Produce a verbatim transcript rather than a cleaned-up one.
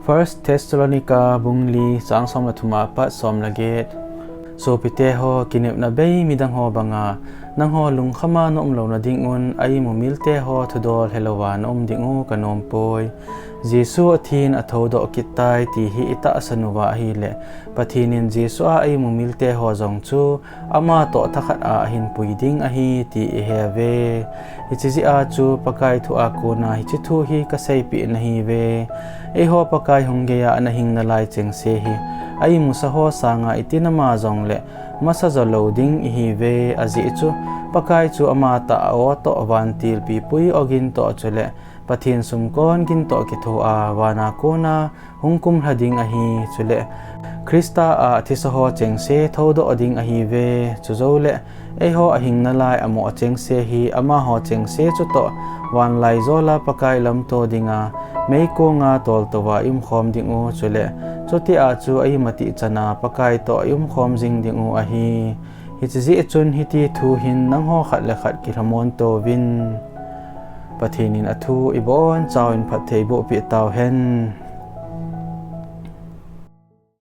First Thessalonica bung li chang som le thum apat som le get. Sopite ho, kinepna bei midang ho banga nangho lungkhama na um louna dingun, a-imumilte ho thudol helouva na um dingu kanompoi. Jesu athin athoudoh kit tai ti hi itahsan uva ahileh, Pathen in Jesu a a-imumilte ho jong chu ama toh thakhat a ahinpui ding ahi ti ihe uve. Hiche jeh a chu Pakai thu a kona hiche thu hi kaseipeh nahiuve. Eiho Pakai hung geiya ana hing nalai chengse hi, a-imusa ho sanga itin ama jongleh masa jo lou ding ihiuve, ajeh chu Pakai chu amatah a-o toh vantil pipui ogin toh chuleh Pathen sumkon gin toh kithoa vana kona hung kumlha ding ahi. Chuleh Christa a thisa ho chengse thoudoh ding ahiuve. Chujouleh eiho ahing nalai amoh chengse hi amaho chengse chutoh vanlaijola Pakai lamto dinga meikonga toltouva i-umkhom dingu, chuleh chutia chu a-imatihchana Pakai toh i-umkhom jing dingu ahi. Hiche jeh chun hiti thu hin nangho khat le khat kilhamon touvin. Pathen in athu ibonchauvin phattheiboh peh tauhen.